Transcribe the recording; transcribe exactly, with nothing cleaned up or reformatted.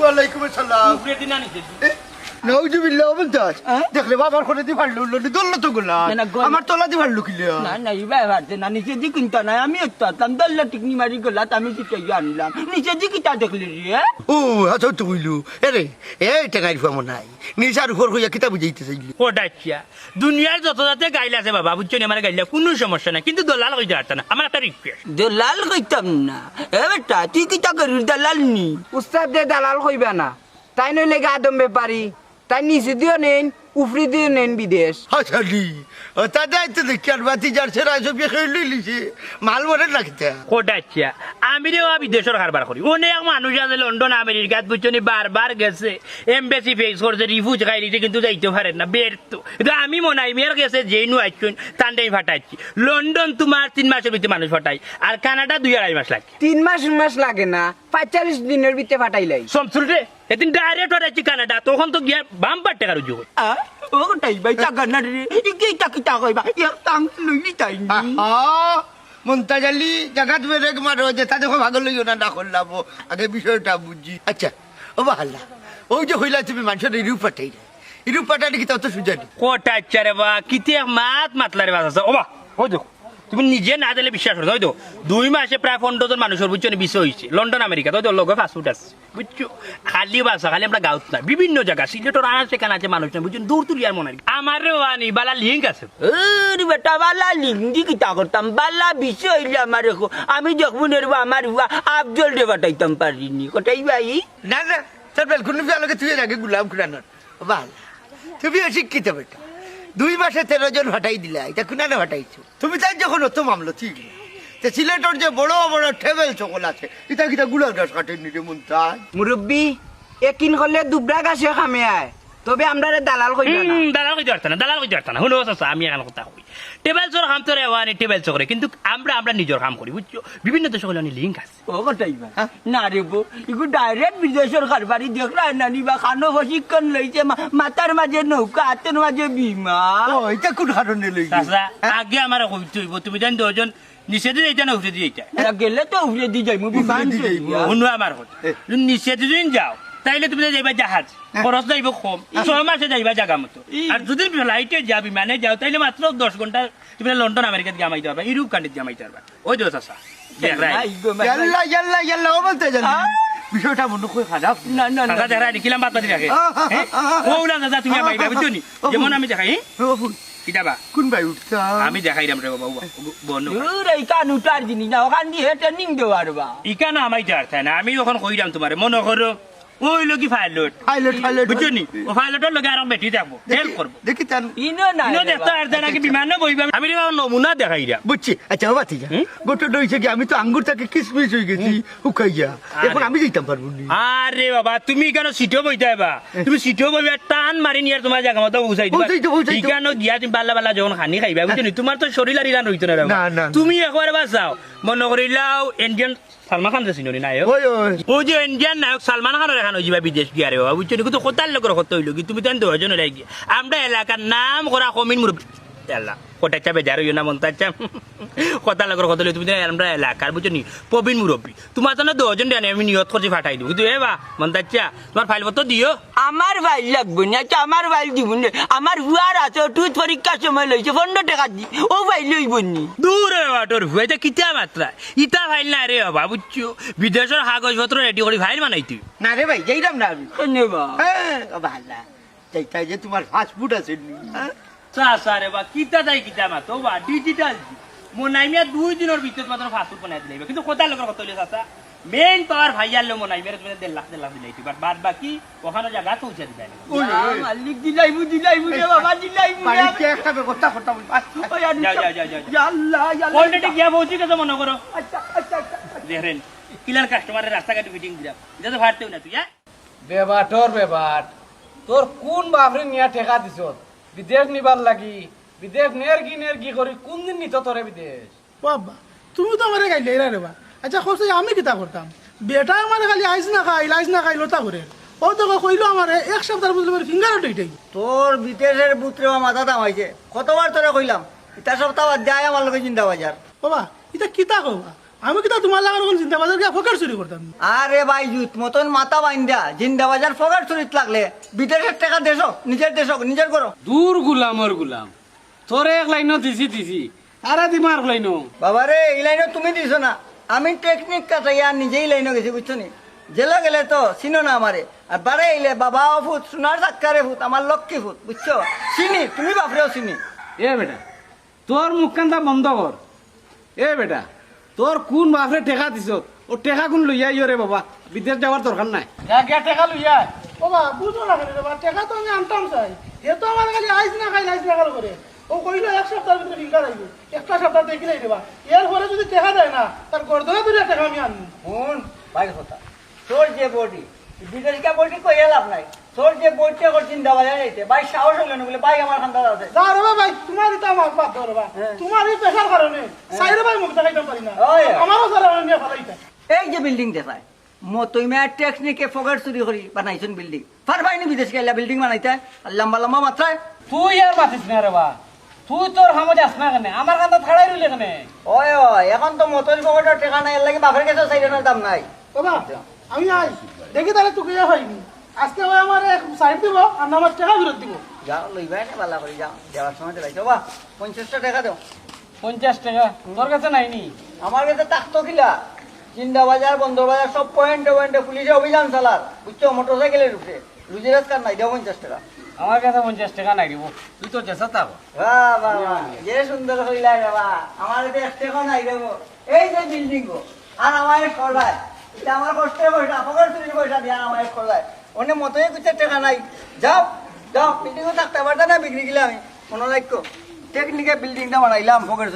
ওয়ালাইকুম আসসালাম। উপরে দিন আনিছে। এ, নাউজুবিল্লাহ, অবন দাস। হ্যাঁ? দেখলে বাবার করে দি ফাড়লো, উল্লো দি দল্ল তো গোলা। না, না, গোলা। আমার তলা দি ফাড়লো কিলা? না, না, ইবা ফাড়ছে না, নিচে দি কিনতা না, আমি একটু আনলাম, দল্ল টিকনি মারি গোলা, আমি চিটাই আনলাম। নিচে দি কিতা দেখলি রে? ও, আচ্ছা, তো কইলো। এরে, এই টেকাইর ফুয়া মনে হয়। নিচার উপর কইয়া কিতা বুঝাইতে চাইলি? ও ডাকিয়া। দুনিয়ার যত জাতে গাইল আছে বাবা, বুঝছো নি? আমার গাইল কুনু সমস্যা নাই, কিন্তু দলাল কইতে পারতা না। আমার একটা রিকোয়েস্ট। দলাল কইতাম না। এ বেটা, তুই কিতা করিস, দলাল নি? উস্তাদ দে দালাল কইবা না। তাই নইলে গা আদম ব্যাপারী। তাই নিচে দিও নেন, উপরে দিও নেন বিদেশ। হাসালি, ও তাতে আইতে দেখি আর বাতি যার সেরা সব খেয়ে লইলিছে। মাল মরে না কিতা? কোটা আচ্ছা, আমি রে ওয়া বিদেশর কারবার করি। অনেক মানুষ আছে লন্ডন, আমেরিকাত, বুঝছো নি, বারবার গেছে, এমবেসি ফেস করছে, রিফিউজ খাইলিছে, কিন্তু যাইতে পারে না, ব্যর্থ। কিন্তু আমি মনাই মিয়ার গেছে যেইনু আইছুন, তানটাই ফাটাইছি। লন্ডন তোমার তিন মাসর ভিতরে মানুষ ফাটাই, আর কানাডা দুই আড়াই মাস লাগে। তিন মাস, তিন মাস লাগে না, পঁয়তাল্লিশ দিনর ভিতরে ফাটাইলাই। সমসুল রে, এদিন ডাইরেক্ট ফাটাইছি কানাডা, তখন তো গিয়া বাম্পার টেকার উজু করি। আ, ও তাই ভাই, টাকা না রে, ইকে ইটা কিতা কইবা? এক চান্স লইলি তাই নি। আহা, মন্তাজ আলী, জাগাত বেরেক মারো, যেটা দেখো ভাগল লইও না, না করলাম। আগে বিষয়টা বুঝি। আচ্ছা, ও বাহাল্লা, ওই যে কইলা তুমি মানুষর ইরু ফাটাই না, ইরু ফাটানি কিতা অত সুজা নি? কোটা আচ্ছা রে বা, কিতে এক মাত মাতলা রে বা, আছে। ও বা, ওই দেখো, তুমি নিজে না দিলে বিশ্বাস করো না। ওই দেখো, দুই মাসে প্রায় পনেরো জন মানুষর, বুঝছো নি, ভিসা হইছে। লন্ডন, আমেরিকা, তো ওই দেখো, লগে পাসপোর্ট আছে। বুঝছো? খালি বাসা, খালি আমরা গাউত না, বিভিন্ন জাগা, সিলেটর আনাচে কানাচে মানুষ না, বুঝছো? দূর তুলিয়ার মনে হয়। আমারও আনি, বালা লিঙ্ক আছে। ওরে বেটা, বালা লিঙ্ক দি কিতা করতাম? বালা বিষয় হইলে আমার এখন, আমি দেখবো নে রে বা, আমার হুয়া আফজল রে ফাটাইতাম পারিনি। কোটাই ভাই? না, না, তোর বেলকুনি ফেয়ালকে তুই আগে গুলাম খুলানোর। বালা, তুমি অশিক্ষিত বেটা। দুই মাসে তেরো জন ফাটাই দিলা, ইটা কুনানে ফাটাইছো? তুমি তাই যখন অত মামলা ঠিক, তে সিলেটর যে বড় বড় টেবিল সকল আছে, ইটা কিতা গুলার গাছ কাটের নি রে মন্তাজ? মুরব্বি, একিন করলে দুবরা গাছে কামে আয়, তবে আমরারে দালাল কইবা না। হুম, দালাল কইতে পারতা না, দালাল কইতে পারতা না। হুনো চাচা, আমি এখন কথা কই। টেবিল চোর কাম তো রে ওয়ানি টেবিল চোরে, কিন্তু আমরা, আমরা নিজর কাম করি, বুঝছো? বিভিন্ন দেশে হলে লিঙ্ক আছে। ও কোটাই ভাই? হ্যাঁ? না রে বো, ইগু ডাইরেক্ট বিদেশর কারবারি দেখরা না নি বা, কানো প্রশিক্ষণ লইছে, মা-, মাথার মাঝে নৌকা, হাতের মাঝে বিমান। ও, ইটা কোন কারণে লইছে? চাচা, হ্যাঁ? আগে আমারে কইতে হইব, তুমি জান দুজন নিচেদি যাইতা না উপরেদি যাইতা? না, গেলে তো উপরেদি যাইমু, উপরেদি যাইমু। হুনো আমার কথা। এ। তুমি নিচেদি যদি যাও, তাইলে তুমি যাইবা জাহাজ, হ্যাঁ। খরচ যাইব কম, ই। ছয় মাসে যাইবা জাগা মতো। ই। আর যদি ফ্লাইটে যাও, বিমানে যাও, তাইলে মাত্র দশ ঘন্টা তুমি লন্ডন, আমেরিকাত গিয়া হামাইতে পারবা, ইউরোপ কান্ট্রিত গিয়া হামাইতে পারবা। ওই দেখো চাচা, দেখরায়। ইয়াল্লা, ইয়াল্লা, ইয়াল্লা, ও বলতে জানি। আ? বিষয়টা মনে হয় খারাপ। না, না, না। চাচা দেখরায় নি, কিলাম বাদ বাদি রাখে। আ, আ, হ্যাঁ? আ, আ, ও উলা চাচা, তুমি আ, আমায় আ, ভাবি তো নি। ও, যেমন আমি দেখাই, হ্যাঁ? ও, ও, কিতা বা? কোন ভাই উঠতা? আমি দেখাইরাম রে বাবা, ও, ও, বনো। দূর, এই কান উঠার জিনিস না, ওখান দিয়ে ট্রেনিং দেওয়ার বা। ইকানো আমায় যার চায় না, আমি ওখান কইরাম তোমারে, মনে করো, ওই লোকই পাইলট। পাইলট, পাইলট, বুঝছো নি? পাইলট। ও পাইলটর লগে আরো বেটি থাকবো, দেখি, হেল্প করবো। দেখি তান। ইনো না ইনো রে দেখতে বাবা। আর দেয় নাকি আচ্ছা, বিমানে বইবা। আমি রে বাবা নমুনা দেখাইরাম। বুঝছি। আচ্ছা, ও বাতি যা। হুম? ঘটনা হইছে কি, আমি তো আঙ্গুর থেকে কিসমিস হয়ে গেছি, হুম। হুকাইয়া। আরে। এখন আমি যাইতাম পারবো নি। আরে বাবা, তুমি কেন সিটও বইতে হইবা? হুম। তুমি সিটও বইবা, টান মারি নিয়ে আর তোমার জায়গা মতো পৌঁছাই দিবা। পৌঁছাই দিবা, পৌঁছাই দিবা। ইকানো গিয়া তুমি বাল্লা বাল্লা যখন খানি খাইবা, বুঝছো নি? তোমার তো শরীর আর ইরান রইতো না রে বাবা। না, না, না। তুমি একবার বাঁচাও, মনে করিলাও ইন্ডিয়ান সালমান খান যে চিনো নি নায়ক? ওই, ওই। ওই যে ইন্ডিয়ান নায়ক সালমান খানর এখান ওই যাবা বিদেশ গিয়া রে বাবা, বুঝছো নি? কিন্তু কথার লগর কথা হইলো কি, তুমি তো দুইজন হইলাই গিয়া। আমরা এলাকার নাম করা কমিন মুরব্বি। আল্লাহ, কথা ইচ্ছা বেজার হইও না, মন তো আচ্ছা। কথার লগর কথা হইলো, তুমি তো আমরা এলাকার, বুঝছো নি? প্রবীণ মুরব্বি। তোমার জন্য দুইজন দেন, আমি নিয়ত করছি ফাটাই দিব। কিন্তু এ বা, মন তো আচ্ছা, তোমার ফাইল পত্র দিও। আমার ফাইল লাগবো না, আচ্ছা, আমার ফাইল দিব না। আমার হুয়ার আছে, টুথ পরীক্ষার সময় লইছে, পনেরো টাকা দি। ও ফাইল লইব নি? দূর রে বাটর হুয়া, এটা কিতা মাত্রা? ইতা ফাইল না রে বাবা, বুঝছো? বিদেশর কাগজপত্র রেডি করি ফাইল বানাইতে। না রে ভাই, যাইরাম না আমি। কেনে বা? হ্যাঁ, ও বালা। যাইতাই যে তোমার পাসপোর্ট আছে নি? হ্যাঁ? চা, চা রে বা, কিতা যাই কিতা মাতো বা, ডিজিটাল। মনাই মিয়া দুই দিনর ভিতরে তোমার পাসপোর্ট বানাই দিলাইবা। কিন্তু কথা লগর কথা হইলে চাচা, মেইন পাওয়ার ভাইয়ার লো মনাই মিয়ারে তুমি দেড় লাখ, দেড় লাখ দিলাই, বাট বাদ বাকি ওখানো জাগা পৌঁছা দিবা। ওই, ওই। মালিক দিলাইমু, দিলাইমু রে বাবা, দিলাইমু রে। বাড়িতে একটা ব্যবস্থা করতাম। ওই আর যাও, যাও, যাও, যাও, যাও। ইয়া আল্লাহ, ইয়া আল্লাহ। Already গিয়া পৌঁছি গেছে মনে করো। আচ্ছা, আচ্ছা, আচ্ছা, আচ্ছা। দেখেন, কিলার কাস্টমারের রাস্তাঘাটে ফিটিং দিলাম। যাতে ফাটতেও না তুই, হ্যাঁ? বেবাটর বেবাট, তোর কোন বাপরে নিয়া টেকা দিছস বিদেশ নিবার লাগি? বিদেশ নেরগি নেরগি করি কোন দিন নিত তোরে বিদেশ? বাবা, তুমি তো আমারে গাইলাইরা রে বা। আচ্ছা, কও চাই আমি কিতা করতাম? বেটা আমারে খালি আইজ না খাইল, আইজ না খাইল ওতা করে। ও তো কইলো আমারে এক সপ্তাহর মধ্যে আমার ফিঙ্গার উঠাইতাই। তোর বিদেশের বুতরে বা মাথা দামাইছে। কতবার তোরে কইলাম, ইতা সপ্তাহ বাদ দে, আয় আমার লগে জিন্দা বাজার। বাবা, ইতা কিতা কও বা? আমি কিতা তুমার লাখান অখন জিন্দাবাজার গিয়া পকেট চুরি করতাম? আরে ভাই, জুত মতন মাথা বাইন্দা, জিন্দাবাজার পকেট চুরিত লাগলে বিদেশর টেকা দেশো, নিজর দেশো, নিজর করো। দূর গুলামর গুলাম, তোরে এক লাইনও দিছি দিছি, তারে দিমু আরক লাইনও। বাবারে, ই লাইনও তুমি দিছো না, আমি টেকনিক কাটাইয়া নিজেই লাইনও গেছি, বুঝছো নি? জেলা গেলে তো চিনো না আমারে, আর বারে আইলে বাবা ও ফুত, সোনার চাক্কারে ফুত, আমার লক্ষ্মী ফুত, বুঝছো? চিনি, তুমি বাপরেও চিনি। এ বেটা, তোর মুখখানটা বন্ধ কর। এ বেটা, তোর কুন বাপরে টেকা দিছ? ও টেকা কুন লইয়া আইও রে বাবা, বিদেশ যাওয়ার দরকার নাই। যা গিয়া টেকা লইয়া আয়। ও বা, বুঝো না কেনে রে বা, টেকা তো আমি আনতাম চাই। হে তো আমার খালি আইজ না খাইল, আইজ না খাইল করে। ও কইলো এক সপ্তাহর ভিতরে ফিঙ্গার আইবো, একটা সপ্তাহ দেখিলাই রে বা। এর পরে যদি টেকা দেয় না, তার গর্দনে ধরে টেকা আমি আনবো। হুন, বাইর কথা। তোর যে বডি, বিদেশিকা বডি কইয়া লাভ নাই। তোর যে বডিটা কর জিন্দাবাজার যাইতে, ভাই সাহস অইলো না বলে, ভাই আমার খান্দাত আছে। যা রে বা ভাই, তুমার ইটা আমার বাদ দাও রে বা। হ্যাঁ। তুমার ই পেশার কারণে, হ্যাঁ। চাইরে ভাই মুখ দেখাইতাম পারি না। ওই। আমারও যারা অইলে নিয়া ফালাইতা। এই যে বিল্ডিং দেখায়, মতই মিয়া টেকনিকে পকেট চুরি করি বানাইছইন বিল্ডিং। পারবায়নি বিদেশ গেলা বিল্ডিং বানাইতা, আর লম্বা লম্বা মাত্রায়। তুই আর মাতিস না রে বা, তুই তোর কামো যাস না কেনে? আমার খান্দাত খাড়াই রইলে কেনে? ওই, ওই, অখন তো মতইর পকেটো টেকা নাই, এর লাগি বাপর গেছে চাইর আনার দাম নাই। বাবা, আমি আই, দেখি তারে তুকাইয়া পাইনি। আজকে ওই আমার এক সাইড দিব, আর না আমার টেকা ফেরত দিব। যাও, লইবায় নে, বালা করি যাও, যাওয়ার সময় দিলাইছো। বাবা, পঞ্চাশটা টেকা দেও। পঞ্চাশ টেকা? তোর গেছে নাই নি? আমার গেছে থাকতো কিলা? জিন্দাবাজার, বন্দরবাজার, সব পয়েন্টে পয়েন্টে পুলিশে অভিযান চালার, বুঝছো? মোটরসাইকেলের উপরে। রুজি রোজগার নাই, দেও পঞ্চাশ টেকা। আমার গেছে পঞ্চাশ টেকা নাই দিব। তুই তো যেসা তা বা। বাহ, বাহ, বাহ। যে সুন্দর কইলা রে বাবা। আমার গেছে এক টেকা নাই দেবো। এই যে বিল্ডিং গো, আর আমায় সরায়। এটা আমার কষ্টের পয়সা, পকেট চুরির পয়সা দিয়া আমায় সরায়। অনে মতই কুচ্ছা টেকা নাই। যাও, যাও, বিল্ডিং থাকতে পারতা না, বিক্রি গিলা আমি। মনো রাখো, টেকনিকে বিল্ডিংটা বানাইলাম পকেট